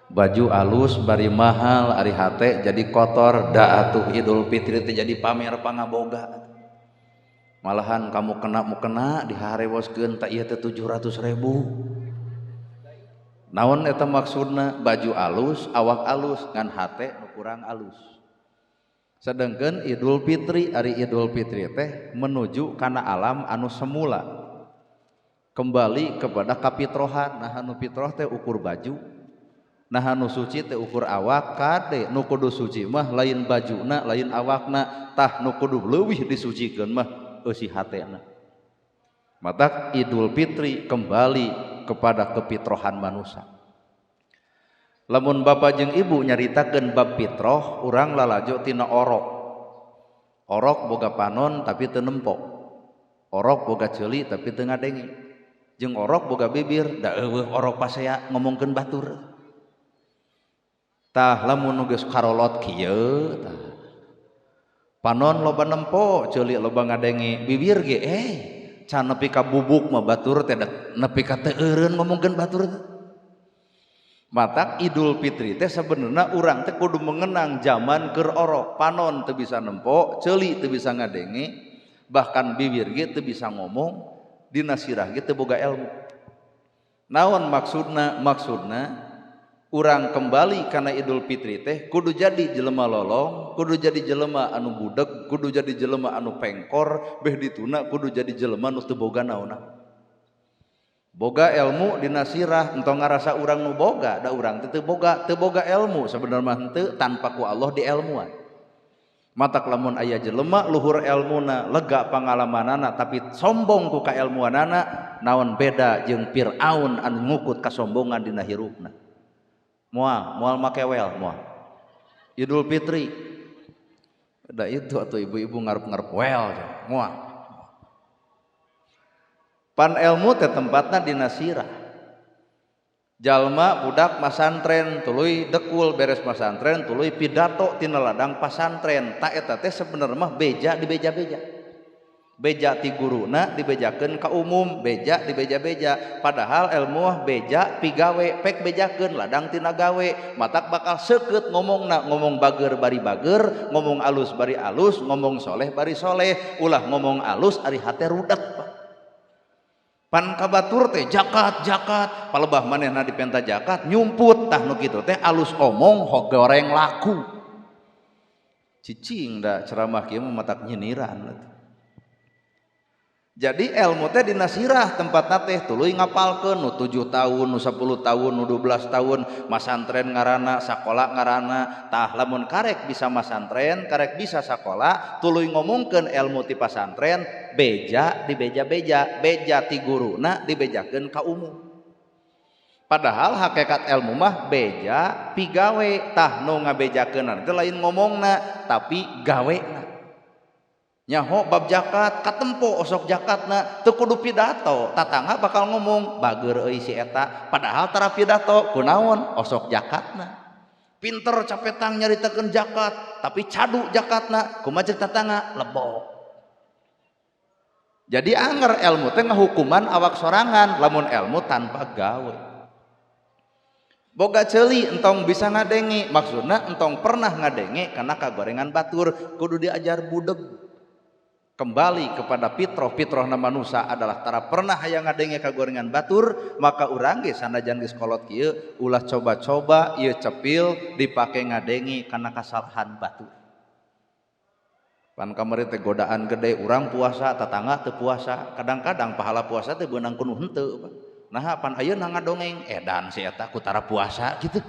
Baju alus bari mahal, ari hate jadi kotor. Da atuh Idul Fitri teh jadi pamer pangaboga. Malahan kamu kena mukena diharewoskeun tak ieu teh 700 ribu. Naon eta maksudna? Baju alus, awak alus, ngan hate nu kurang alus. Sedangkan Idul Fitri, ari Idul Fitri teh menuju kana alam anu semula, kembali kepada kapitrohan. Nah, anu fitroh teh ukur baju, nah anu suci teh ukur awak. Kade, nu kudu suci mah lain bajuna, lain awakna. Tah, nu kudu leuwih disucikeun mah eusi hatena. Matak Idul Fitri kembali kepada kefitrohan manusia. Lamun bapak jeung ibu nyaritakeun bab fitroh, urang lalajo tina orok. Orok boga panon tapi teu nempo, orok boga ceuli tapi teu ngadenge, jeung orok boga bibir. Da euweuh orok pasea ngomongkeun batur. Tah, lamun nu geus karolot kieu, tah panon loba nempo, ceuli loba ngadenge, bibir ge can nepi ka bubuk mah batur teh, nepi ka teu eureun ngomongkeun batur teh. Matak Idul Fitri teh sebenarnya urang teh kudu mengenang zaman keur orok, panon teu bisa nempo, ceuli teu bisa ngadenge, bahkan bibir ge teu bisa ngomong, dina sirah ge teu boga ilmu. Naon maksudna? Maksudna urang kembali karena Idul Fitri teh kudu jadi jelema lolong, kudu jadi jelema anu budeg, kudu jadi jelema anu pengkor, beh dituna kudu jadi jelema nu teu boga naonna. Boga ilmu dina sirah, entong ngarasa urang nu boga, da urang teh teu boga ilmu sebenarnya mah henteu, tanpa ku Allah di ilmuan. Matak lamun aya jelema luhur ilmuna, lega pangalamanana, tapi sombong ku kailmuanana, naon beda jeung Fir'aun anu ngukut kasombongan dina hirupna? Moal, moal make wel, moal. Idul Fitri. Da itu atau ibu-ibu ngarep-ngarep wel, moal. Pan ilmu teh tempatna dina sirah. Jalma budak masantren tuluy dekul, beres masantren tuluy pidato tina ladang pasantren. Tak eta teh sebenarnya mah beja dibeja-beja, beja ti guruna dibejakeun ka umum, beja dibeja-beja. Padahal ilmu mah beja pigawe, pek bejakeun ladang tina gawe. Matak bakal seukeut ngomongna, ngomong bager bari bager, ngomong alus bari alus, ngomong soleh bari soleh. Ulah ngomong alus ari hate rudet, Pak. Pan kabatur teh jakat jakat, palebah manehna dipenta jakat nyumput. Tah, nu kitu teh alus omong goreng laku. Cicing da ceramah kieu mah matak nyinyiran. Jadi ilmu teh dina sirah tempatna teh, tuluy ngapalkeun nu 7 tahun, nu 10 tahun, nu 12 tahun, masantren ngaranna, sakola ngaranna. Tah, lamun karek bisa masantren, karek bisa sakola, tuluy ngomongkeun ilmu ti pasantren, beja dibeja-beja, beja ti guruna dibejakeun ka umum. Padahal hakikat ilmu mah beja pigawe. Tah, nu ngabejakeun teh lain ngomongna, tapi gawena. Nyaho bab jakat, katempo osok jakatna, teu kudu pidato, tatangga bakal ngomong, "Bager euy si eta," padahal tara pidato. Kunaon? Osok jakatna. Pinter capetang nyaritakeun jakat, tapi cadu jakatna, kumaha ceuk tatangga? "Lebok." Jadi anger ilmu teh ngahukuman awak sorangan lamun ilmu tanpa gawe. Boga ceuli entong bisa ngadenge, maksudna entong pernah ngadenge karena kagorengan batur, kudu diajar budeg. Kembali kepada fitroh. Fitroh manusia adalah tara pernah hayang ngadenge kagorengan batur. Maka urang ge sanajan geus kolot kieu, ulah coba-coba ieu cepil dipake ngadengi karena kasalahan batur. Pan kamari teh godaan gede, urang puasa, tetangga teu puasa. Kadang-kadang pahala puasa teh beunang kudu henteu. Nah, pan ayeuna ngadongeng, edan si eta ku tara puasa gitu.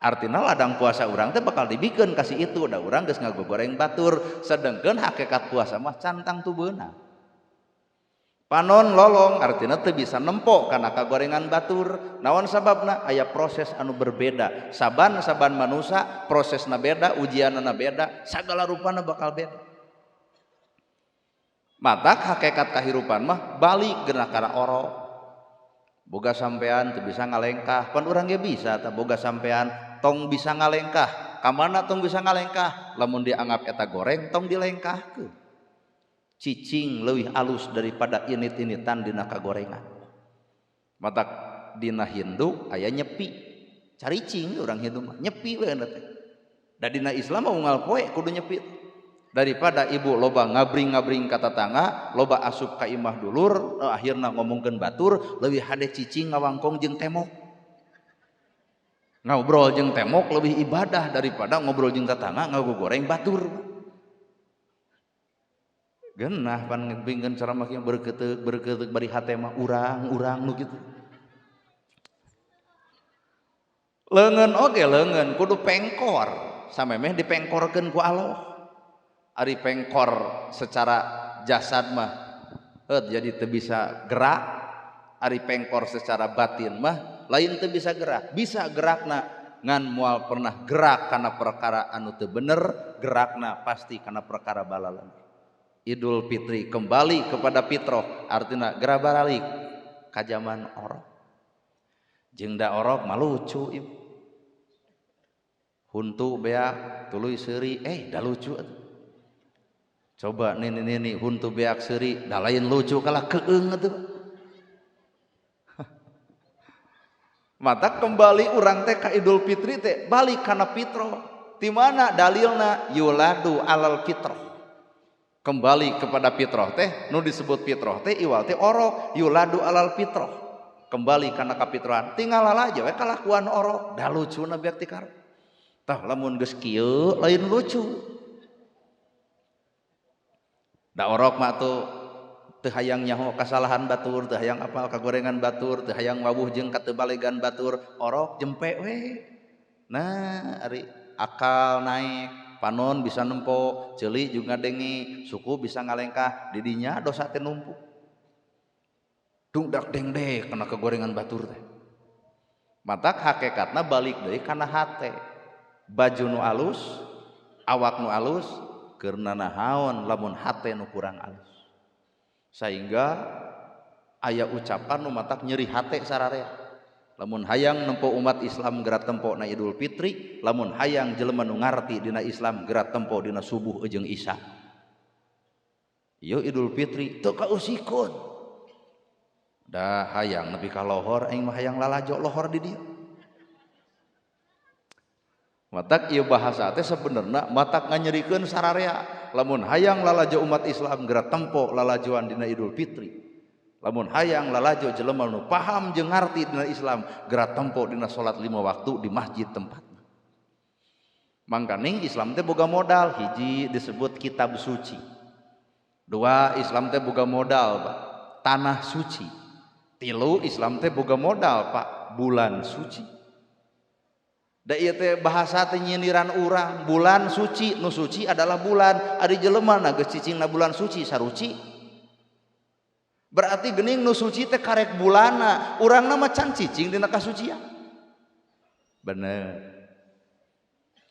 Artinya ladang puasa urang teh bakal dibikeun kasih itu, da urang geus ngagogoreng batur. Sedangkan hakikat puasa mah can tangtu beunang. Panon lolong artinya teu bisa nempo karena kagorengan batur. Naon sababna? Aya proses anu berbeda. Saban-saban manusia prosesna beda, ujianna beda, sagala rupana bakal beda. Matak hakikat kahirupan mah balik geuna kana orok. Boga sampean teu bisa ngalengkah, pan urang ge bisa tah. Boga sampean tong bisa ngalengkah, kamana tong bisa ngalengkah? Lamun dianggap eta goreng, tong dilengkahkeun. Cicing leuwih alus daripada init-initan dina kagorengan. Matak dina Hindu aya Nyepi. Caricing urang hidup mah, nyepi we teh. Da dina Islam mah unggal poe kudu nyepi. Daripada ibu loba ngabring-ngabring ka tatangga, loba asup ka imah dulur, akhirna ngomongkeun batur, leuwih hade cicing ngawangkong jeung temok. Ngobrol jeung temok lebih ibadah daripada ngobrol jeung tatangga ngagogoreng batur. Genah pan ngepingkeun ceramah kieu berketeuk berketeuk bari hate mah urang-urang nu kitu. Leungeun oge leungeun kudu pengkor, samemeh dipengkorkeun ku Allah. Ari pengkor secara jasad mah jadi teu bisa gerak, ari pengkor secara batin mah lain teu bisa gerak, bisa gerakna ngan moal pernah gerak kana perkara anu teu bener, gerakna pasti kana perkara balalan. Idul Fitri kembali kepada fitrah, artinya gerak baralik ka zaman orok. Jeung da orok mah lucu ieu. Huntu beak tuluy seuri, da lucu atuh. Coba nini-nini huntu beak seuri, da lain lucu kalah keung atuh. Mata kembali urang teh ka Idul Fitri teh balik kana fitrah. Di mana dalilna yuladu alal fitrah. Kembali kepada fitrah teh nu disebut fitrah teh iwal teh orok, yuladu alal fitrah. Kembali kana kafitrahan, tinggal aja we kalakuan orok, da lucuna beak tikar. Tah lamun geus kieu lain lucu. Da orok mah tuh teu hayang nyaho kasalahan batur, teu hayang apal kagorengan batur, teu hayang wawuh jeung katebalegan batur, orok jempe we. Nah, ari akal naik, panon bisa nempo, ceuli juga ngadenge, suku bisa ngalengkah, didinya dosa teh numpuk. Dungdak dengdek kana kagorengan batur teh. Matak hakikatna balik deui kana hate. Baju nu alus, awak nu alus, keur nanahaon lamun hate nu kurang alus. Sehingga aya ucapan nu matak nyeri hate sararea. Lamun hayang nempo umat Islam geura tempo na Idul Fitri, lamun hayang jelema nu ngarti dina Islam geura tempo dina subuh jeung Isya. Ieu Idul Fitri teu kausikeun. Da hayang nepi ka lohor aing mah hayang lalajo lohor di dieu. Matak ieu bahasa teh sebenarna matak nganyerikeun sararea. Lamun hayang lalajo umat Islam geura tempo lalajoan dina Idul Fitri. Lamun hayang lalajo jelema nu paham jeung ngarti dina Islam geura tempo dina salat 5 waktu di masjid tempatna. Mangkaning Islam teh boga modal, hiji disebut kitab suci. Dua, Islam teh boga modal, Pak, tanah suci. Tilu, Islam teh boga modal, Pak, bulan suci. Da ieu teh bahasa teh nyindiran urang, bulan suci, nu suci adalah bulan, ari jelema na geus cicingna bulan suci saruci. Berarti geuning nu suci teh karek bulana, urangna mah can cicing dina kasucian. Bener.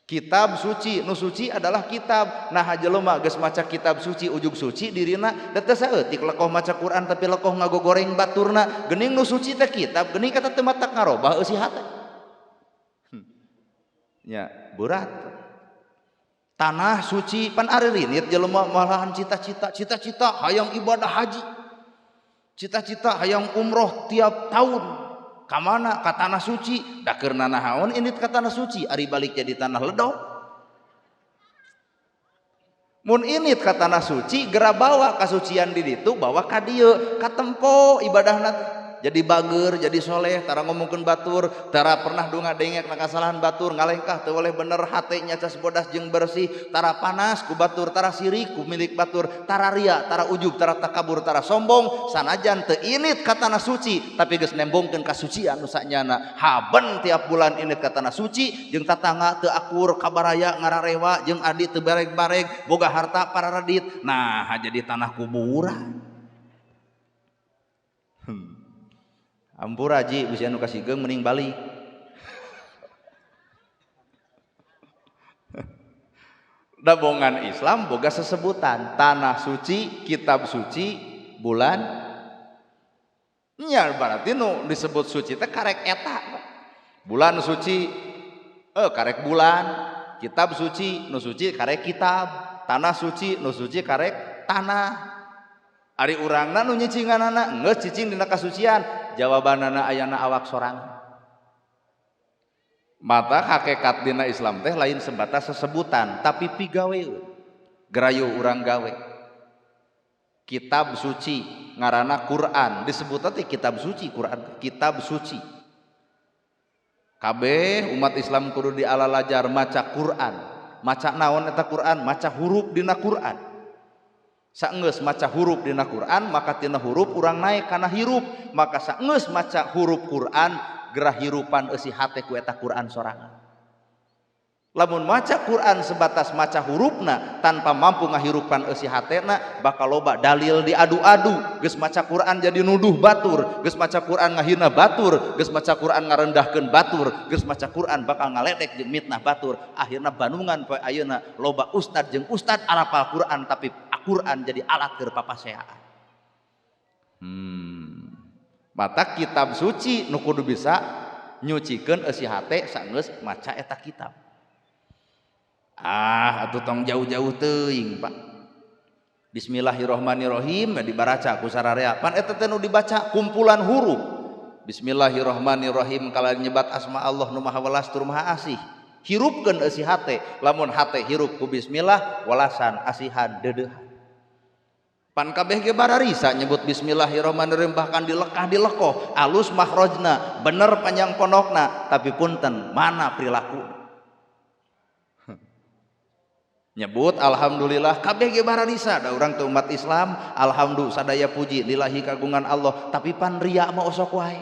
Kitab suci, nu suci adalah kitab. Nah jelema geus maca kitab suci ujug suci dirina, da teu saeutik lekoh maca Quran tapi lekoh ngagogoreng baturna. Geuning nu suci teh kitab, geuning eta teu matak ngarobah eusi hate. Ya, berat. Tanah suci pan ari rinit jelema malahan cita-cita, cita-cita hayang ibadah haji. Cita-cita hayang umroh tiap tahun. Ka mana? Ka tanah suci. Da keur nanahaon indit ka tanah suci, ari balik jadi tanah ledok. Mun indit ka tanah suci, geura bawa kasucian di ditu, bawa ka dieu, katempo ibadahna teh. Jadi bager, jadi soleh, tara ngomongkeun batur, tara pernah dunga dengek na kasalahan batur, ngalengkah teu boleh bener, hate nya cas bodas jeung bersih, tara panas ku batur, tara sirik ku milik batur, tara ria, tara ujub, tara takabur, tara sombong, sanajan teu init ka tanah suci, tapi geus nembongkeun kasucian nu sanyana. Haben tiap bulan init ka tanah suci, jeung tatangga teu akur, kabaraya ngararewa, jeung adi teu bareg-bareg, boga harta pararadit, nah jadi tanah kuburan. Ampura ji bisi anu kasigeung mending balik. Dabongan Islam boga sesebutan tanah suci, kitab suci, bulan. Nya berarti nu disebut suci teh karek eta. Bulan suci karek bulan, kitab suci nu suci karek kitab, tanah suci nu suci karek tanah. Ari urangna nu nyicinganana geus cicing dina kasucian, jawabanana ayana awak sorangan. Mata hakikat dina Islam teh lain sebatas sesebutan, tapi pigaweun. Gerayu urang gawe. Kitab suci ngaranna Quran, disebut teh kitab suci Quran, kitab suci. Kabeh umat Islam kudu dialalajar maca Quran. Maca naon eta Quran? Maca huruf dina Quran. Saenggeus maca huruf dina Quran, maka tina huruf urang naik kana hirup, maka saenggeus maca huruf Quran gerah hirupan eusi hate ku eta Quran sorangan. Lamun maca Quran sebatas maca hurufna tanpa mampu ngahirupan eusi hatena, bakal loba dalil diadu-adu. Geus maca Quran jadi nuduh batur, geus maca Quran ngahina batur, geus maca Quran ngarendahkeun batur, geus maca Quran bakal ngaledek jeung mitnah batur. Akhirna bandungan poe ayeuna loba ustad jeung ustad arapal Quran, tapi Quran jadi alat keur papaseaan. Mata kitab suci nu kudu bisa nyucikeun eusi hate saenggeus maca eta kitab. Ah, atuh tong jauh-jauh teuing, Pak. Bismillahirrahmanirrahim dibaraca ku sararea. Pan eta teh nu dibaca kumpulan huruf. Bismillahirrahmanirrahim kala nyebat asma Allah nu Maha Welas tur Maha Asih. Hirupkeun eusi hate, lamun hate hirup ku bismillah, welasan, asihan, deudeuhan. Pan kabeh ge bararisa nyebut bismillahirrahmanirrahim, bahkan dilekah dilekoh, alus makhrajna, bener panjang pondokna, tapi punten mana perilaku? Nyebut alhamdulillah kabeh ge bararisa, da urang teh umat Islam, alhamdulillah sadaya puji lillahi kagungan Allah, tapi pan ria mah osok wae.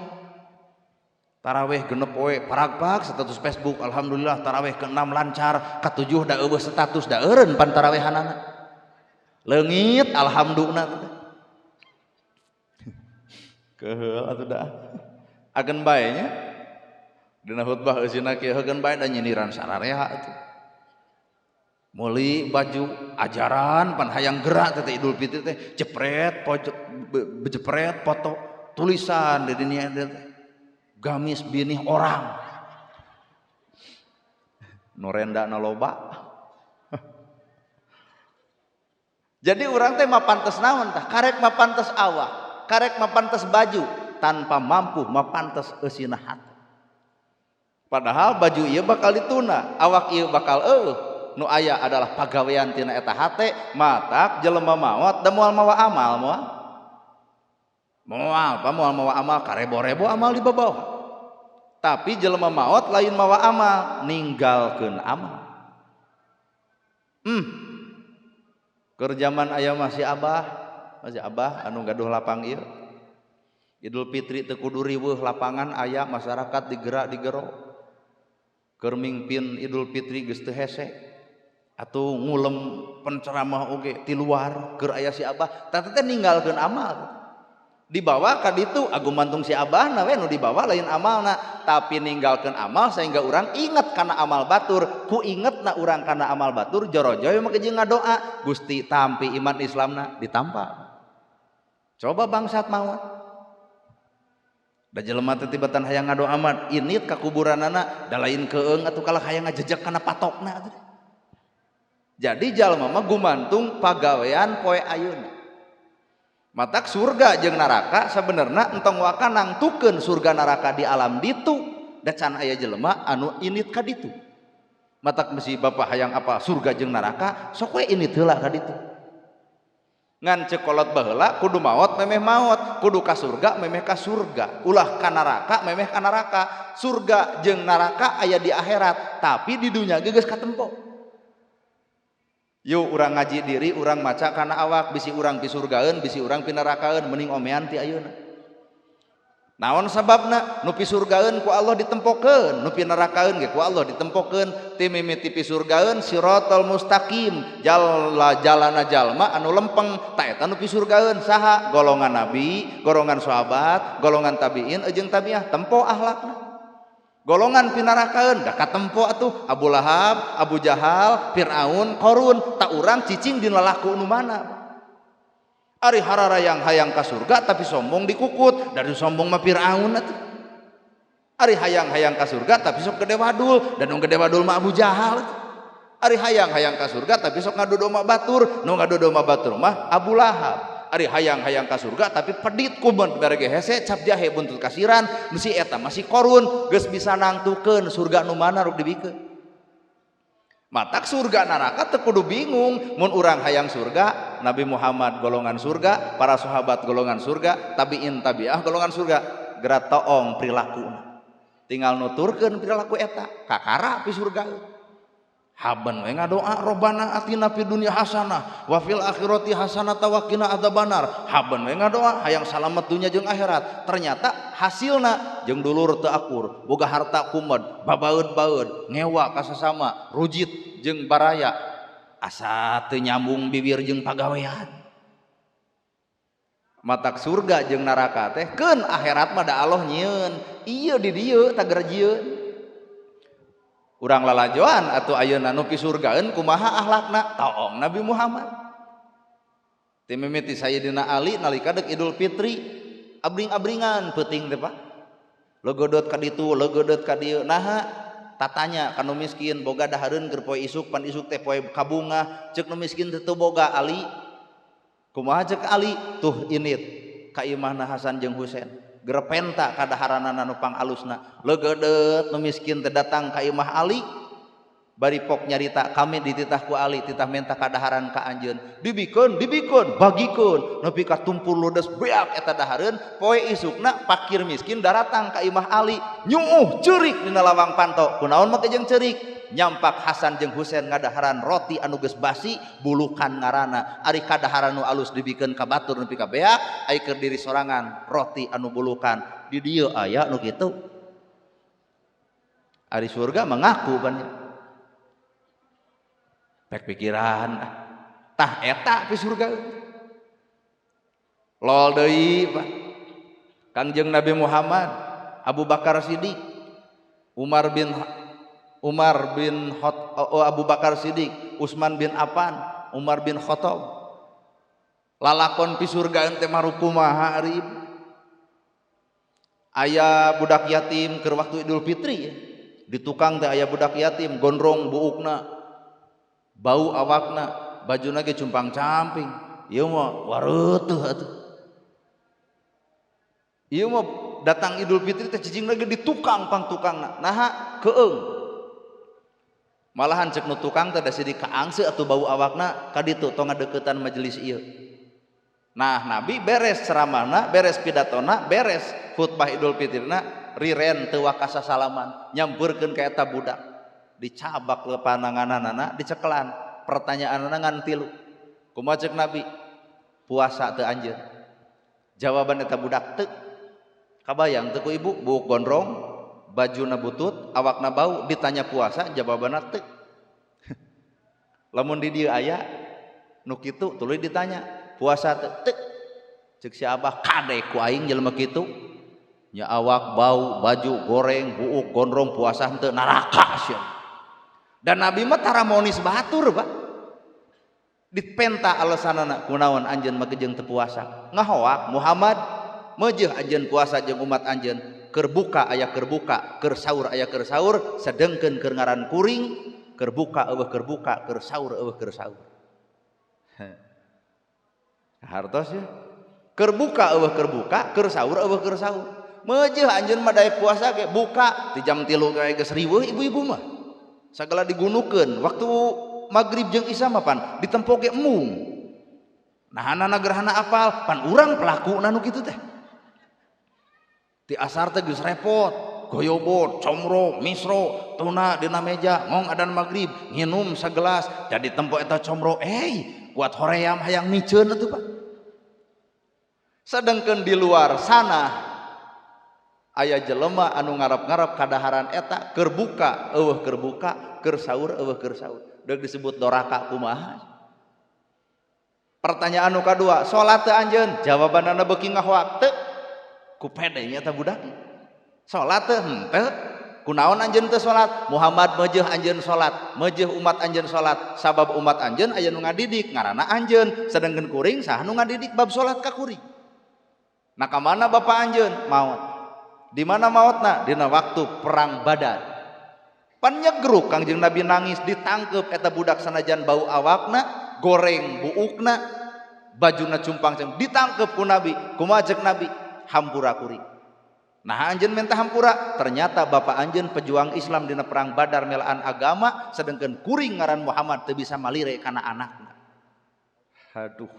Taraweh genep poe paragpak status Facebook, alhamdulillah taraweh ke-6 lancar, ke-7 da eueuh status, da eureun pan tarawehanana. Leungit alhamdulillah. Keheul atuh dah. Agen bae nya. Dina khutbah eusina kieu heugeun bae da nyindiran sararea atuh. Meuli baju ajaran pan hayang gerak teh Idul Fitri teh jepret pojok jepret foto tulisan di dinya teh gamis binih orang. Nu rendana loba. Jadi urang teh mapantes naon tah? Karek mapantes awak, karek mapantes baju, tanpa mampu mapantes eusina hati. Padahal baju ieu bakal dituna, awak ieu bakal eueuh. Nu aya adalah pagawean tina eta hate, matak jelema maot da moal mawa amal moal. Moal, pa moal mawa amal, karebo-rebo amal di bawah. Tapi jelema maot lain mawa amal, ninggalkeun amal. Keur zaman aya masih abah anu gaduh lapang ieu. Idul Fitri teu kudu riweuh lapangan aya masyarakat digerak digero. Keur mingpin Idul Fitri geus teu hese. Atuh ngulem penceramah oge ti luar keur aya si abah, tah teh ninggalkeun amal. Dibawa ka ditu agumantung si abahna we nu dibawa lain amalna, tapi ninggalkeun amal sehingga urang inget kana amal batur, ku ingetna urang kana amal batur jorojoy make jeung ngadoa, Gusti tampi iman Islamna ditampa. Coba bangsat maot. Da jelema teh tibatan hayang ngadoa mah init ka kuburanana da lain keung atuh kalah hayang ngajejek kana patokna atuh. Jadi jalma mah gumantung pagawean poe ayeuna. Matak surga jeung neraka sebenarnya entong waka nangtukeun surga neraka di alam ditu, da can aya jelema anu init ka ditu. Matak mesti bapak hayang apa surga jeung neraka, sok we init heula ka ditu. Ngan ceuk kolot baheula kudu maot memeh maot, kudu ka surga memeh ka surga, ulah ka neraka memeh ka neraka. Surga jeung neraka aya di akhirat, tapi di dunya ge geus katempo. Yuk urang ngaji diri, urang maca kana awak, bisi urang pisurgaeun, bisi urang pinarakaeun, mending omean ti ayeuna. Naon sababna? Nu pisurgaeun ku Allah ditempokeun, nu pinarakaeun ge ku Allah ditempokeun. Ti mimiti pisurgaeun siratal mustaqim, jalana jalma anu lempeng, ta eta nu pisurgaeun saha? Golongan nabi, golongan sahabat, golongan tabiin jeung tabiah, tempo akhlakna. Golongan pinarakaeun da katempo atuh Abu Lahab, Abu Jahal, Fir'aun, Qarun, tak urang cicing dina laku nu mana. Ari hararayang hayang ka surga tapi sombong dikukut, dari sombong mah Fir'aun atuh. Ari hayang-hayang ka surga tapi sok gede wadul, dan nu gede wadul mah Abu Jahal atuh. Ari hayang-hayang ka surga tapi sok ngadu domba batur, nu ngadu domba batur mah Abu Lahab. Ari hayang-hayang ka surga tapi pedit kumen mere ge hese, cap jahe buntut kasiran. Nu si eta masih korun geus bisa nangtukeun surga nu mana ruk dibikeun. Matak surga neraka teu kudu bingung. Mun urang hayang surga, Nabi Muhammad golongan surga, para sahabat golongan surga, tabiin tabiah golongan surga. Geura toong prilakuna, tinggal nuturkeun perilaku eta kakara pi surga. Haben we ngadoa robbana atina fid dunya hasanah wa fil akhirati hasanah wa qina adzabannar. Haben we ngadoa hayang salamet dunya jeung akhirat, ternyata hasilna jeung dulur teu akur, boga harta kumed, babaeud-baeud, ngewa ka sasama, rujit jeung baraya, asa teu nyambung bibir jeung pagawean. Matak surga jeung neraka teh keun akhirat mah da Allah nyieun ieu di dieu tager jieun urang lalajoan atau ayeuna nu pisurgaeun kumaha akhlakna, toong Nabi Muhammad. Ti mimiti Sayyidina Ali nalika deuk Idul Fitri abring-abringan peuting teh, Pak, legodot ka ditu, legodot ka dieu. Naha? Tatanya ka nu miskin, boga dahareun keur poe isuk? Pan isuk teh poe kabungah. Ceuk nu miskin teu boga. Ali kumaha? Ceuk Ali, tuh init ka imahna Hasan jeung Husain, geura penta kadaharanana nu pangalusna. Legedet nu miskin teh datang ka imah Ali bari pok nyarita, kami dititah ku Ali, titah menta kadaharan ka anjeun. Dibikeun, dibikeun, bagikeun nepi ka tumpul ludes beak eta dahareun. Poe isukna pakir miskin daratang ka imah Ali, nyuuh ceurik dina lawang panto. Kunaon make jeung ceurik? Nyampak Hasan jeung Husain ngadaharan roti anu geus basi, bulukan ngaranna. Ari kadaharan nu alus dibikeun ka batur nepi ka beak, ai keur diri sorangan roti anu bulukan. Di dieu aya nu kitu? Ari surga mengaku pan pek pikiran tah eta pi surga. Lol deui, Pak. Kangjeng Nabi Muhammad, Abu Bakar Siddiq, Umar bin Hot, oh, Abu Bakar Siddiq, Utsman bin Affan, Umar bin Khattab. Lalakon pi surga teh marukumaha ari? Aya budak yatim keur waktu Idul Fitri ya. Di tukang teh aya budak yatim, gondrong buukna, bau awakna, bajuna ge cumpang-camping. Ieu mah wareutuh atuh. Ieu mah datang Idul Fitri teh cicing lagi di tukang pang tukangna. Naha? Keung. Malahan cek nu tukang teh da sidik kaangse atuh bau awakna, ka ditu tong ngadeukeutan majelis ieu. Nah, Nabi beres ceramahna, beres pidatona, beres khutbah Idul Fitrina, riren teu wakasa salaman, nyamperkeun ka eta budak. Dicabak lepananganana, dicekelan. Pertanyaanana ngan tilu. Kumaha cek Nabi? Puasa teu anjeun? Jawaban eta budak, teu. Kabayang teu ku ibu, buuk gondrong, bajuna butut, awakna bau, ditanya puasa, jawabanna teu. Lamun di dieu aya nu kitu, tuluy ditanya, puasa teu? Teu. Cek si abah, kade ku aing jelema kitu. Nya awak bau, baju goreng, buuk gondrong, puasa henteu, neraka sia. Dan Nabi mah tara monis batur, Pak. Dipenta alasanana, kunaon anjeun make jeung teu puasa? Ngahoak, Muhammad meujeuh anjeun puasa jeung umat anjeun. Keur buka aya keur buka, keur sahur aya keur sahur, sedengkeun keur ngaran kuring, keur buka euweuh keur buka, keur sahur euweuh keur sahur. Hartos ya. Keur buka euweuh keur buka, keur sahur euweuh keur sahur. Meujeuh anjeun mah daek puasa ge buka di jam 3 ge geus riweuh ibu-ibu mah. Sagala digunukeun waktu maghrib jeung isya mah pan ditempo ge embung. Nahanana gerhana apal, pan urang pelakuna nu kitu teh. Ti asar teh geus repot, goyobot, comro, misro, tuna dina meja, ngong adan maghrib, nginum sagelas, jadi tempo eta comro, kuat hoream hayang miceun atuh, Pak. Sedangkan di luar sana aya jelema anu ngarap-ngarap kadaharan eta, keur buka euweuh keur buka, keur sahur euweuh keur sahur. Deuk disebut doraka kumaha? Pertanyaan nu kadua, salat teu anjeun? Jawabanana beuki ngahoak, teu. Ku pede nya eta budak. Salat teu? Henteu. Kunaon anjeun teu salat? Muhammad meujeuh anjeun salat, meujeuh umat anjeun salat, sabab umat anjeun aya nu ngadidik ngaranna anjeun, sedengkeun kuring saha nu ngadidik bab salat ka kuring? Nah, ka mana bapak anjeun? Maot. Di mana maotna? Dina waktu perang Badar. Pan nyegruk Kangjeng Nabi nangis, ditangkep eta budak sanajan bau awakna, goreng buukna. Bajuna cumpang ditangkep ku Nabi, kumaha ceuk Nabi? Hampura kuring. Nah anjeun minta hampura, ternyata bapak anjeun pejuang Islam dina perang Badar melaan agama, sedangkan kuring ngaran Muhammad teu bisa malire kana anakna. Aduh,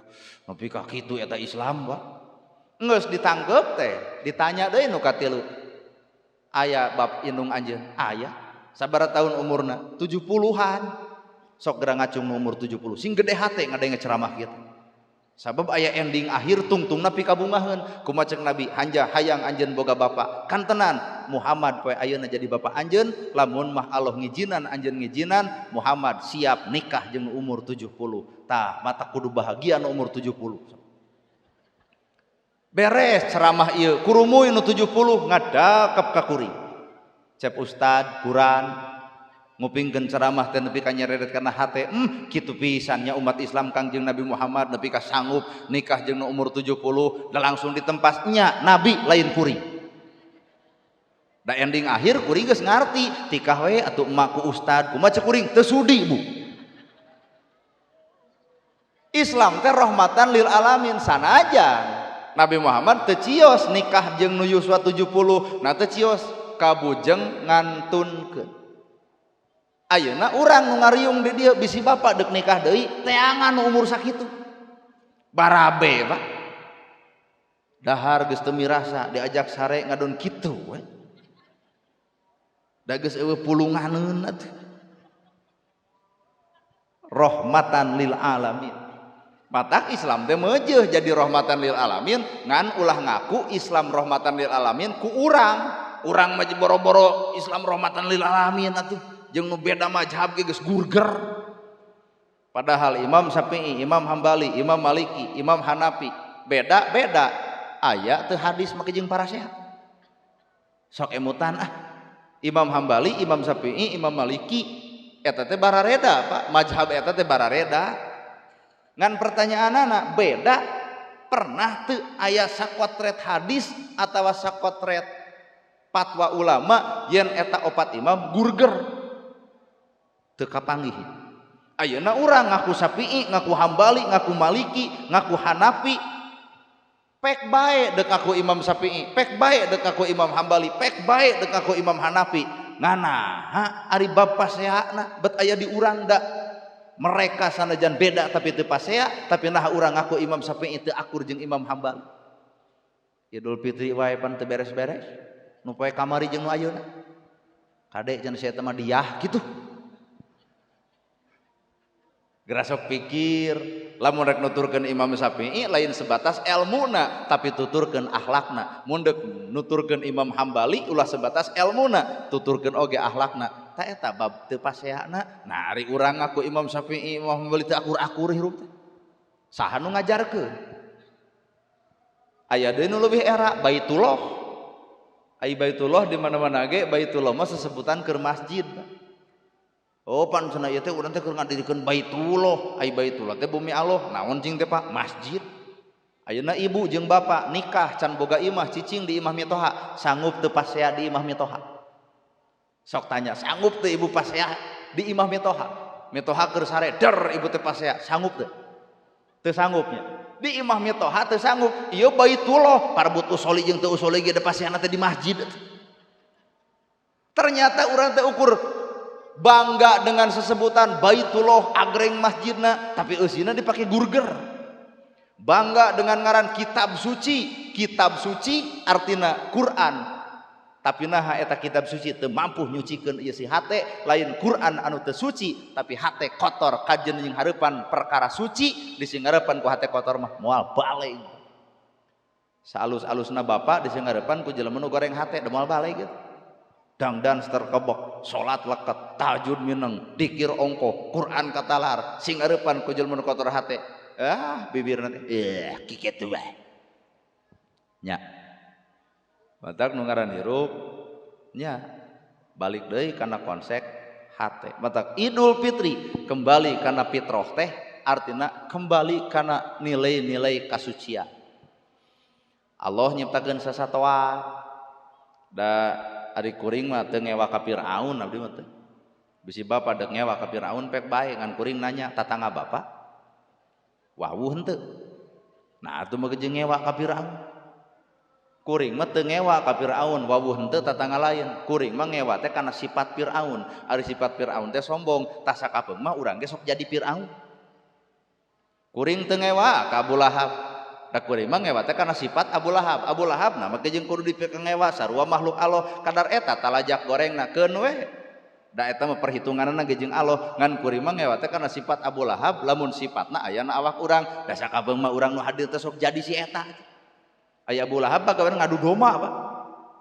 nepi ka kitu eta Islam, Pak. Geus ditangkep teh, ditanya deui nu katilu. Aya bab indung anjeun? Aya. Sabaraha tahun umurna? 70-an. Sok geura ngacung nu umur 70. Sing gede hate ngadenge ceramah kitu. Sabab aya ending akhir tungtungna pikabungaheun. Kumaha ceuk Nabi? Hanja hayang anjeun boga bapa. Kantenan Muhammad poe ayeuna jadi bapa anjeun, lamun mah Allah ngijinan anjeun ngijinan, Muhammad siap nikah jeung umur 70. Tah, mata kudu bahagia nu umur 70. Beres ceramah ieu, kurumuy nu 70 ngadakep ka kuring. Cep ustad Quran ngupingkeun ceramah teh nepi ka nyereret kana hate, kitu pisan nya umat Islam Kangjeng Nabi Muhammad nepi ka sanggup nikah jeung nu umur 70 da langsung ditempas nya Nabi lain kuring. Da ending akhir kuring geus ngarti tikah we atuh emak ku ustad, kumaha ceuk kuring teu sudi Bu. Islam teh rahmatan lil alamin sanajan Nabi Muhammad teu cios nikah jeung nu yuswa 70, nah teu cios kabujeng ngantunkeun. Ayeuna urang nu ngariung di dieu bisi bapak deuk nikah deui teangan nu umur sakitu. Barabe, Pak. Dahar geus teu mirasa diajak sare ngadon kitu we. Da geus eueuh pulunganeun atuh. Rahmatan lil alamin. Matak Islam teh meujeuh jadi rahmatan lil alamin, ngan ulah ngaku Islam rahmatan lil alamin ku urang. Urang mah boro-boro Islam rahmatan lil alamin atuh. Jeung nu beda mazhab ge geus gurger. Padahal Imam Syafi'i, Imam Hambali, Imam Maliki, Imam Hanafi beda-beda aya teu hadis make jeung parasehat. Sok emutan ah. Imam Hambali, Imam Syafi'i, Imam Maliki eta teh barareda, Pak. Mazhab eta teh barareda. Ngan pertanyaanana beda pernah teu aya sakotret hadis atawa sakotret fatwa ulama yen eta opat imam gurger teu kapanggih. Ayeuna urang ngaku Syafi'i, ngaku Hambali, ngaku Maliki, ngaku Hanafi, pek bae deuk ngaku Imam Syafi'i, pek bae deuk ngaku Imam Hambali, pek bae deuk ngaku Imam Hanafi. Nganaha ari bab paseana bet aya di urang da mereka sanajan beda tapi teu pasea, tapi nah urang ngaku Imam Syafi'i teu akur jeung Imam Hambali. Idul Fitri wae pan teu beres-beres. Nu poe kamari jeung nu ayeuna. Kade cenah sia teh mah diah kitu. Gerasok pikir, lamun rek nuturkeun Imam Syafi'i lain sebatas elmuna tapi tuturkeun akhlakna. Mun deuk nuturkeun Imam Hambali ulah sebatas elmuna, tuturkeun oge akhlakna. Ta eta bab teu paseana. Nah ari urang ngaku Imam Syafi'i, Imam Hambali teu akur-akur hirup teh. Saha nu ngajarkeun? Aya deui nu leuwih era Baitullah. Ai Baitullah di mana-mana ge Baitullah mah sesebutan keur masjid. Oh pan cenah ieu teh urang teh keur ngadirikeun Baitullah, ai Baitullah teh bumi Allah. Naon cing teh Pak? Masjid. Ayeuna ibu jeung bapak nikah can boga imah cicing di imah mitoha, sanggup teu pasea di imah mitoha? Sok tanya, sanggup teu ibu pasea di imah mitoha? Mitoha keur sare der ibu teh pasea, sanggup teu? Teu sanggupnya. Di imah mitoha teu sanggup. Ieu Baitullah, parbut usoli jeung teu usoli ge da paseana teh di masjid. Ternyata urang teh ukur bangga dengan sesebutan Baitullah agreng masjidna, tapi eusina dipake gurger. Bangga dengan ngaran kitab suci, kitab suci artina Quran, tapi naha eta kitab suci teu mampu nyucikeun ieu si hate. Lain Quran anu teu suci, tapi hate kotor kajen jeung hareupan perkara suci disinggarepan ku hate kotor mah moal balik. Saalus-alusna bapak disinggarepan ku jelema nu goreng hate da moal balik gitu. Dangdan terkebok, salat leket, tahajud mineng, dikir ongko, Quran katalar, sing areupan ku jelema nu kotor hate. Ah, bibirna teh, eh kikitu bae. Nya. Matak nu ngaran hirup nya balik deui kana konsep hate. Matak Idul Fitri kembali kana fitrah teh artina kembali kana nilai-nilai kasucian. Allah nyiptakeun sasatoa. Da ari kuring mah teu ngewa ka Firaun abdi mah teh. Bisi bapa deuk ngewa ka Firaun pek bae, ngan kuring nanya tatangga bapa wawuh henteu. Nah atuh mah jeung ngewa ka Firaun. Kuring mah teu ngewa ka Firaun, wawuh henteu tatangga lain. Kuring mah ngewa teh kana sifat Firaun. Ari sifat Firaun teh sombong, tah sakapeung mah urang ge sok jadi Firaun. Kuring teu ngewa ka Abu Lahab. Da kuring mah ngewa teh kana sifat Abu Lahab. Abu Lahab na mah jeung kudu dipikeun ngewa sarua makhluk Allah. Kadar eta talajak gorengna keun we. Da eta mah perhitunganna ge jeung Allah. Ngan kuring mah ngewa teh kana sifat Abu Lahab, lamun sifatna aya na awak urang. Da sakapeung mah urang nu hadir teh sok jadi si eta. Aya Abu Lahab bagaimana ngadu domba, Pak.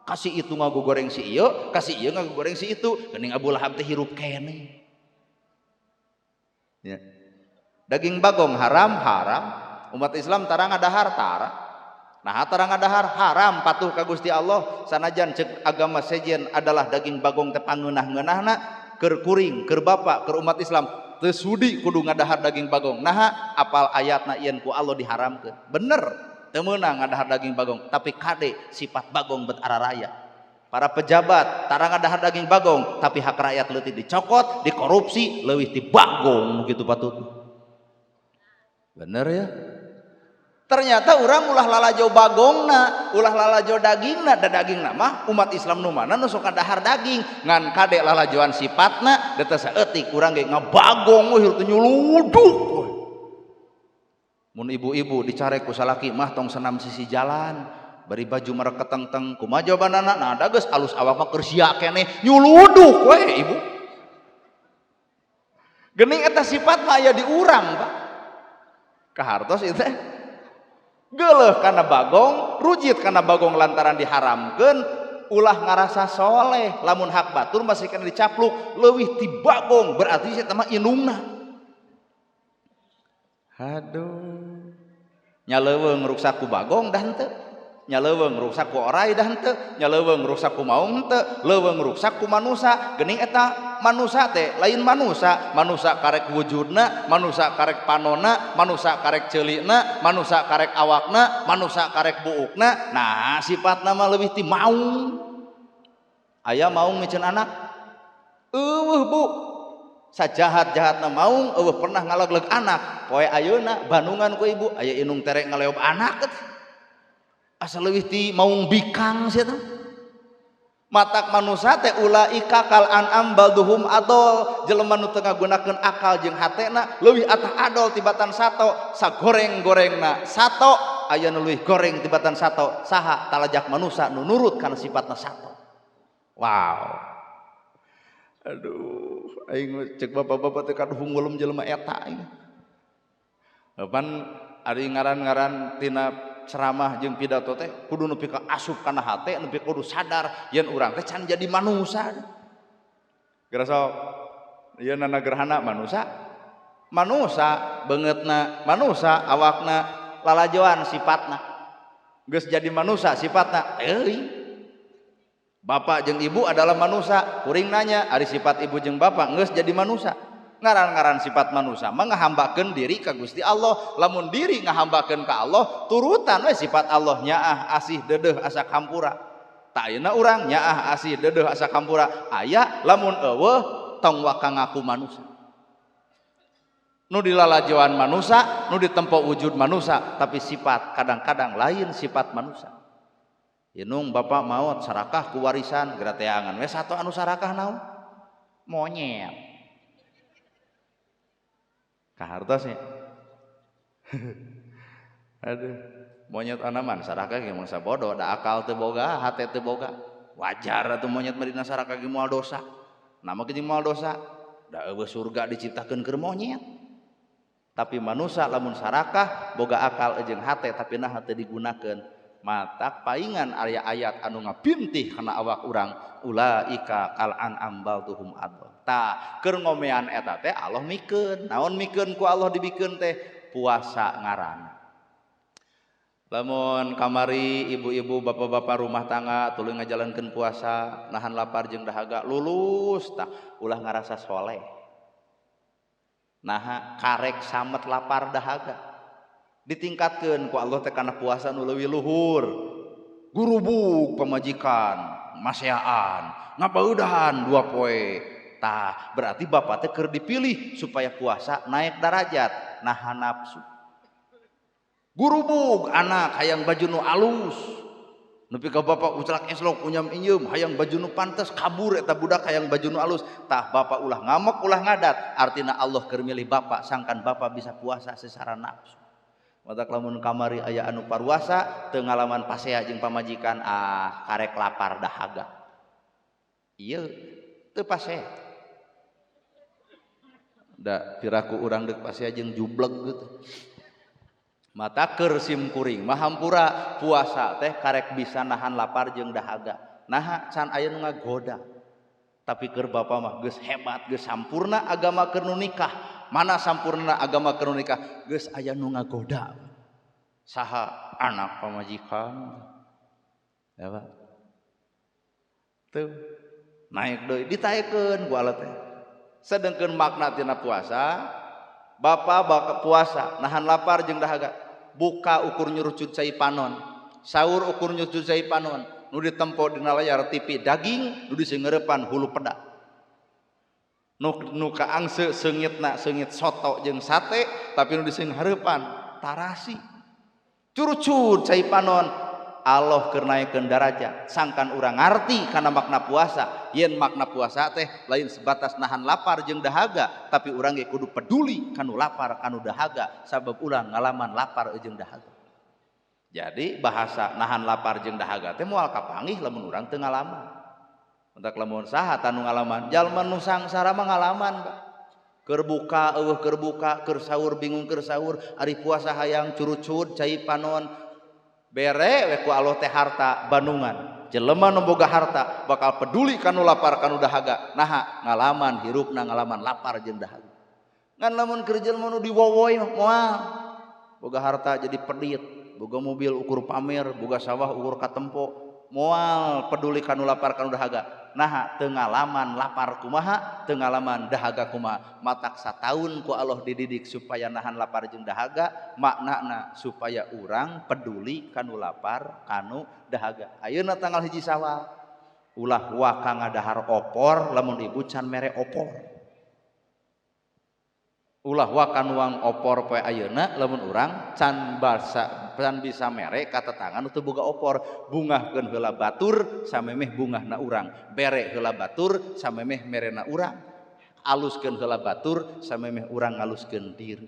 Kasih itu ngagogoreng si ieu, kasih ieu ngagogoreng si itu. Geuning Abu Lahab teh hirup keneh. Ya. Daging bagong haram, haram. Umat Islam tara ngadahar, tara. Nah, tara ngadahar haram patuh ka Gusti Allah. Sanajan cek agama sejen adalah daging bagong teh pangeunah-ngeunahna, keur kuring, keur bapak, keur umat Islam teu sudi kudu ngadahar daging bagong. Naha apal ayatna yen ku Allah diharamkeun. Bener, teu meunang ngadahar daging bagong, tapi kade sifat bagong bet araraya. Para pejabat tara ngadahar daging bagong, tapi hak rakyat leutik dicokot, dikorupsi, leuwih ti bagong gitu patut. Bener ya? Ternyata orang ulah lalajo bagongna, ulah lalajo dagingna, da dagingna mah umat Islam nu mana nu sok dahar daging, ngan kade lalajoan sifatna, da teu saeutik urang ge ngabagong we teu nyuluduk we. Mun ibu-ibu dicarek ku salaki mah tong senam sisi jalan, bari baju merek ketengteng, kumaha jawabanana? Nah da geus alus awak mah keur sia keneh, nyuluduk we ibu. Geuning eta sifat mah aya di urang, Pak. Kahartos ieu teh. Geuleuh kana bagong, rujit kana bagong lantaran diharamkeun, ulah ngarasa soleh, lamun hak batur masih kena dicapluk, leuwih ti bagong, berarti si eta mah indungna. Aduh. Nya leuweung ruksak ku bagong dah henteu. Nya leuweung ruksak ku orai dah henteu, nya leuweung ruksak ku maung henteu, leuweung ruksak ku manusa. Geuning eta manusa teh lain manusa, manusa karek wujudna, manusa karek panona, manusa karek ceulikna, manusa karek awakna, manusa karek buukna. Nah, sifatna mah leuwih ti maung. Aya maung miceun anak? Euweuh, Bu. Sajahat-jahatna maung euweuh pernah ngalegleg anak. Poe ayeuna bandungan ku ibu, aya indung terek ngaleob anak. Asa leuwih ti maung bikang sia teh. Matak manusa teh ulaika kal an'am balduhum adol, jelema nu teu ngagunakeun akal jeung hatena leuwih atah adol tibatan sato, sagoreng-gorengna sato aya nu leuwih goreng tibatan sato, saha? Talajak manusa nu nurut kana sifatna sato. Wow. Aduh, aing cek bapak-bapak teh kaduhung welem jelema eta aing. Pan ari ngaran-ngaran tina ceramah jeung pidato teh kudu nepi ka asup kana hate, nepi kudu sadar yen urang teh can jadi manusa. Geura sok ieu nana gerhana manusa. Manusa beungeutna, manusa awakna, lalajoan sifatna. Geus jadi manusa sifatna teuing. Bapak jeung ibu adalah manusa, kuring nanya ari sifat ibu jeung bapak geus jadi manusa. Ngaran-ngaran sifat manusa mah ngahambakeun diri ka Gusti Allah. Lamun diri ngahambakeun ka Allah, turutan we sifat Allah nyaah asih deudeuh asa hampura. Tak ayeuna urang nyaah asih deudeuh asa hampura aya, lamun euweuh tong waka ngaku manusa. Nu dilalajoan manusa, nu ditempo wujud manusa, tapi sifat kadang-kadang lain sifat manusa. Indung bapak maot sarakah ku warisan gerateangan we sato anu sarakah naon? Monyet. Kahartos nya. Aduh, monyet anaman sarakah ge mangsa bodoh, da akal teu boga, hate teu boga. Wajar atuh monyet mah dina sarakah ge moal dosa. Nama ge moal dosa, da euweuh surga diciptakeun keur monyet. Tapi manusa lamun sarakah boga akal jeung hate tapi naha teu digunakeun. Matak paingan aya ayat anu ngapintih kana awak urang, ulaika kal an'am balduhum adol. Tah, keur ngomean eta teh Allah mikeun. Naon mikeun ku Allah dibikeun teh? Puasa ngaranna. Lamun kamari ibu-ibu bapak-bapak rumah tangga tuluy ngajalankeun puasa, nahan lapar jeung dahaga lulus tah, ulah ngarasa soleh. Naha karek samet lapar dahaga. Ditingkatkeun ku Allah teh kana puasa nu leuwih luhur. Gurubug pamajikan, maseaan, ngabeudahan dua poe. Tah, berarti bapak teh keur dipilih supaya puasa naik darajat, nahan nafsu. Gurubug anak hayang baju nu alus. Nepi ka bapak uclak eslok unyam inyeum hayang baju nu pantes, kabur eta budak hayang baju nu alus. Tah, bapak ulah ngamuk, ulah ngadat, artina Allah keur milih bapak sangkan bapak bisa puasa secara nafsu. Matak lamun kamari aya anu paruasa teu ngalaman pasea jeung pamajikan, ah, karek lapar dahaga. Ieu teu pasea. Da piraku urang deuk pasea jeung jubleg gitu. Mata keur sim kuring mah hampura, puasa teh karek bisa nahan lapar jeung dahaga. Naha can aya nu ngagoda? Tapi keur bapak mah geus hebat, geus sampurna agama keur nu nikah. Mana sampurna agama keur nu nikah? Geus aya nu ngagoda. Saha? Anak, pamajikan. Ya, Pak, tuh naik deui, ditaekeun ku Allah teh. Sedengkeun makna tina puasa, bapak bakal puasa nahan lapar jeung dahaga, buka ukur nyurucut cai panon, sahur ukur nyurucut cai panon, nu ditempo dina layar TV daging, nu disengeurepan hulu peda, nu nu kaangse seungitna seungit soto jeung sate, tapi nu disenghareupan tarasi. Curucut cai panon, Allah keur naekkeun darajat sangkan urang ngarti kana makna puasa, yen makna puasa teh lain sebatas nahan lapar jeung dahaga, tapi urang ge kudu peduli kanu lapar, kanu dahaga, sabab urang ngalaman lapar jeung dahaga. Jadi bahasa nahan lapar jeung dahaga teh moal kapanggih lamun urang teu ngalaman. Entak lamun saha tanu ngalaman? Jalma nu sangsara mah ngalaman, Pak. Keur buka euweuh keur buka, keur sahur bingung keur sahur, ari puasa hayang curucut cai panon. Bere we ku Allah teh harta bandungan. Jelema nu boga harta bakal peduli kanu lapar, kanu dahaga. Naha? Ngalaman hirupna, ngalaman lapar jeung dahaga. Ngan lamun keur jelema nu diwowoy mah moal. Boga harta jadi pedit, boga mobil ukur pamer, boga sawah ukur katempo, moal peduli kanu lapar, kanu dahaga. Naha? Teu ngalaman lapar kumaha, teu ngalaman dahaga kumaha. Matak sataun ku Allah dididik supaya nahan lapar jeung dahaga, maknana supaya urang peduli kanu lapar, kanu dahaga. Ayeuna tanggal 1 Sawal, ulah waka ngadahar opor lamun ibu can mere opor. Ulah waka nuang opor poe ayeuna lamun urang can basa, can bisa mere ka tetangan teu boga opor. Bungahkeun heula batur samemeh bungahna urang, bere heula batur samemeh merena urang, aluskeun heula batur samemeh urang ngaluskeun diri.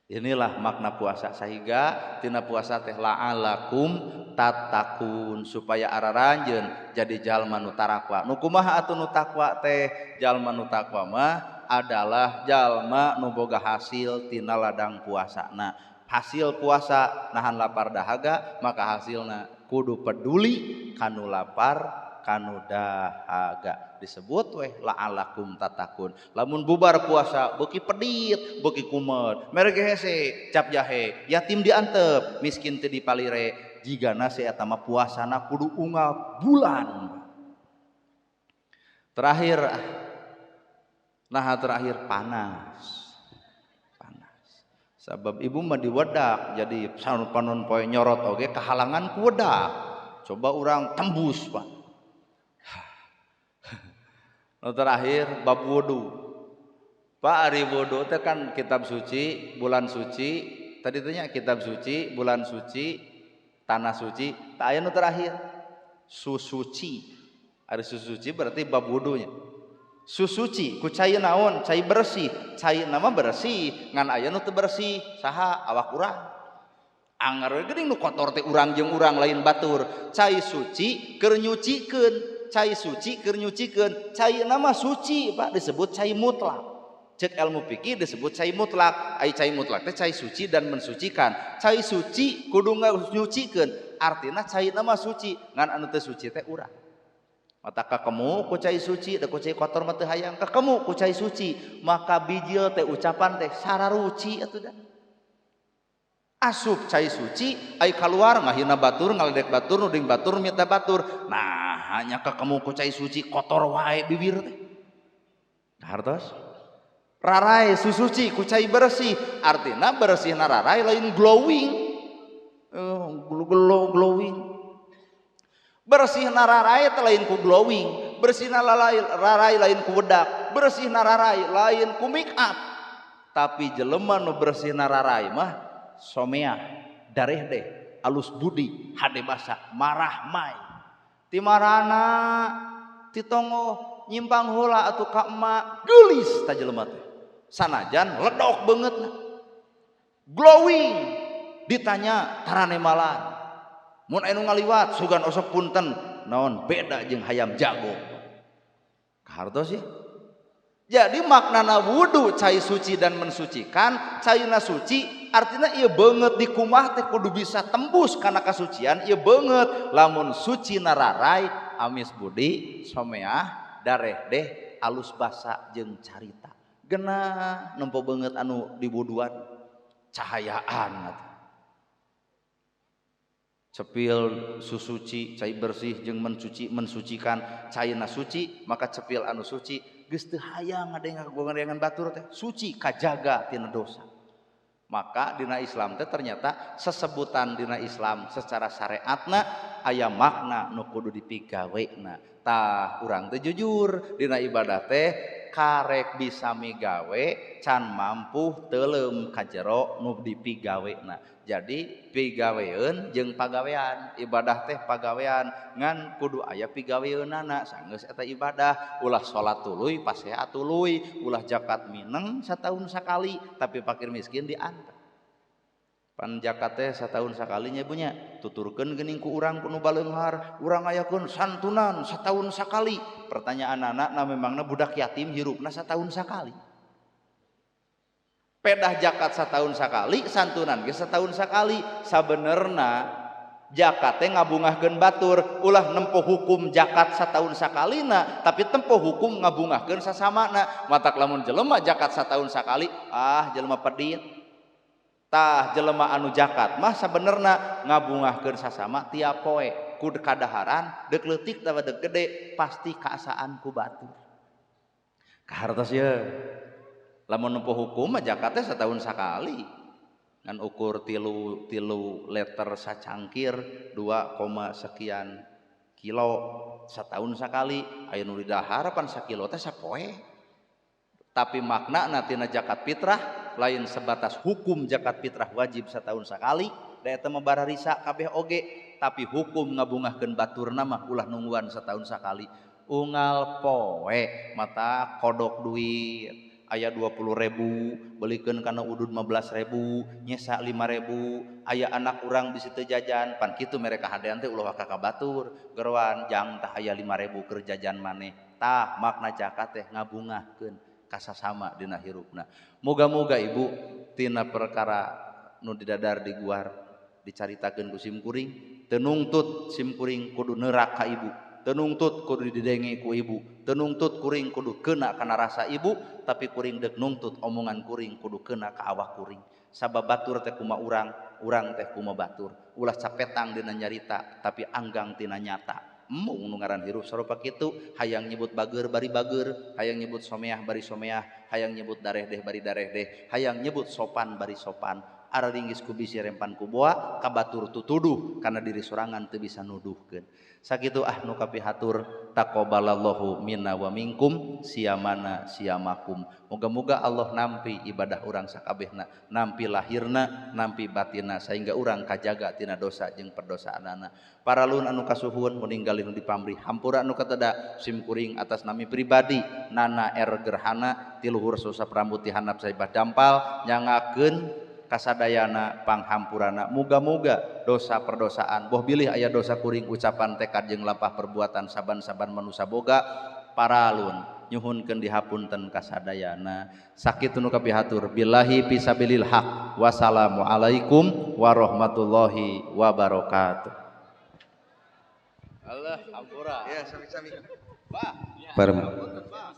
Inilah makna puasa, sehingga tina puasa teh la'alakum tattaqun, supaya araranjeun jadi jalma nu tarakwa. Nu kumaha atuh nu takwa teh? Jalma nu takwa mah adalah jalma nu boga hasil tina ladang puasana. Hasil puasa nahan lapar dahaga, maka hasilna kudu peduli kanu lapar, kanu dahaga. Disebut weh la'alakum tattaqun. Lamun bubar puasa beuki pedit, beuki kumet, mere ge hese, cap jahe, yatim diantep, miskin teu dipalire, jigana si eta mah puasana kudu unggal bulan. Terakhir, nah, terakhir panas. Panas. Sabab ibu mah diwedak, jadi panon poe nyorot oge kahalangan ku wedak. Coba urang tembus, Pak. Nu terakhir bab wudu. Pak, ari wudu teh kan kitab suci, bulan suci, tadi tanya kitab suci, bulan suci, tanah suci, tak aya nu terakhir susuci. Ari susuci berarti bab wudunya. Susuci ku cai naon? Cai bersih. Cai nama bersih, ngan aya nu teu bersih. Saha? Awak urang. Anger we geuning nu kotor teh urang jeung urang, lain batur. Cai suci keur nyucikeun, cai suci keur nyucikeun. Cai nama suci, Pak, disebut cai mutlak. Cek ilmu fikih disebut cai mutlak. Ai cai mutlak teh cai suci dan mensucikan. Cai suci kudu nyucikeun, artina cai nama suci, ngan anu teu suci teh urang. Mata kakemu ku cai suci, da ku cai kotor mah teu hayang. Kakemu ku cai suci, maka bijil teh ucapan teh sararuci atuh da. Asup cai suci, ai kaluar ngahina batur, ngaledek batur, nuding batur, mita batur. Nah, hanya kakemu ku cai suci kotor wae bibir teh. Hartos? Rarai susuci ku cai bersih, artina bersih rarai lain glowing. Glow glowing. Bersih nararai teh lain ku glowing, bersih nararai rarai lain ku wedak, bersih nararai lain ku make up. Tapi jelema nu bersih nararai mah Someah, darehdeh, alus budi, hade basa, marah mai. Ti marana ti tonggoh nyimpang heula atuh ka emak, geulis ta jelema teh. Sanajan ledok beungeutna. Glowing ditanya taranemalan. Mun aya nu ngaliwat sugan osok punten, naon beda jeung hayam jago. Kahartos sih. Jadi maknana wudu cai suci dan mensucikan, caina suci artinya ieu beungeut dikumah teh kudu bisa tembus kana kasucian ieu beungeut. Lamun suci nararai, amis budi, someah, darehdeh, alus basa jeung carita. Genah nempo beungeut anu diwuduan cahayaan atuh. Cepil susuci cai bersih jeung mencuci mensucikan, caina suci maka cepil anu suci geus teu hayang ngadengean batur teh suci kajaga tina dosa. Maka dina Islam teh ternyata sesebutan dina Islam secara syariatna aya makna nu kudu dipigawena. Tah urang teh jujur dina ibadah teh karek bisa migawe can mampu teuleum ka jero nu dipigawena. Jadi pigaweun jeung pagawean, ibadah teh pagawean ngan kudu aya pigaweunana sanggeus eta ibadah. Ulah salat tuluy pasea tuluy, ulah zakat mineng sataun sakali tapi fakir miskin diantar. Pan zakat teh sataun sakali nya ibu nya, tuturkeun geuning ku urang ku nu baleunghar, urang ngayakeun santunan sataun sakali. Pertanyaanana na memangna budak yatim hirupna sataun sakali? Pedah zakat sataun sakali, santunan ge sataun sakali. Sabenerna zakat teh ngabungahkeun batur, ulah nempo hukum zakat sataun sakalina, tapi tempo hukum ngabungahkeun sasamana. Matak lamun jelema zakat sataun sakali, ah jelema pedit. Tah jelema anu zakat mah sabenerna ngabungahkeun sasama tiap poe, ku kadaharan deuk leutik atawa deuk gede pasti kaasaan ku batur. Kahartos ye. Lamun nempo hukum mah zakat teh sataun sakali. Ngan ukur tilu liter sacangkir 2, sekian kilo sataun sakali, aya nu didahar pan sakilo teh sapoe. Tapi maknana tina zakat fitrah lain sebatas hukum zakat fitrah wajib sataun sakali, da eta mah bararisa kabeh oge, tapi hukum ngabungahkeun baturna mah ulah nungguan sataun sakali. Unggal poe mata kodok duit aya 20.000 belikeun kana udud 15.000 nyesa 5.000, aya anak urang bisi teu jajan pan kitu mereka hadean teh ulah waka ka batur geroan jang tah aya 5.000 keur jajan maneh. Tah makna zakat teh ngabungahkeun kasasama dina hirupna. Moga-moga ibu tina perkara nu didadar diguar dicaritakeun ku sim kuring teu nungtut sim kuring kudu neurak ka ibu, teu nungtut kudu didenge ku ibu, teu nungtut kuring kudu keuna kana rasa ibu, tapi kuring deuk nungtut omongan kuring kudu keuna ka awak kuring. Sabab batur teh kumaha urang, urang teh kumaha batur. Ulah capetang dina nyarita tapi anggang tina nyata. Embung nu ngaran hirup sarupa kitu, hayang nyebut bager bari bager, hayang nyebut someah bari someah, hayang nyebut darehdeh bari darehdeh, hayang nyebut sopan bari sopan. Araringgis ku bisi rempan ku boa, kabatur tutuduh kana diri sorangan teu bisa nuduhkeun. Sakitu ah nu kapihatur, taqabbalallahu minna wa minkum siyamana siyamakum. Moga-moga Allah nampi ibadah urang sakabehna, nampi lahirna, nampi batinna sehingga urang kajaga tina dosa jeung perdosaanana. Paralun anu kasuhun meninggalin di pamrih hampura anu kateda sim kuring atas nami pribadi Nana R Gerhana tiluhur susap rambut ti handap saibah dampal nyangakeun kasadayana panghampurana. Muga-muga dosa perdosaan boh bilih aya dosa kuring ucapan tekad jeung lampah perbuatan saban-saban manusa boga paralun nyuhunkeun dihapunten kasadayana. Sakitu nu kapihatur, billahi fisabilil haq, wassalamualaikum warahmatullahi wabarakatuh. Allah hampura. Ya, sami-sami. Bah. Parem. Bah.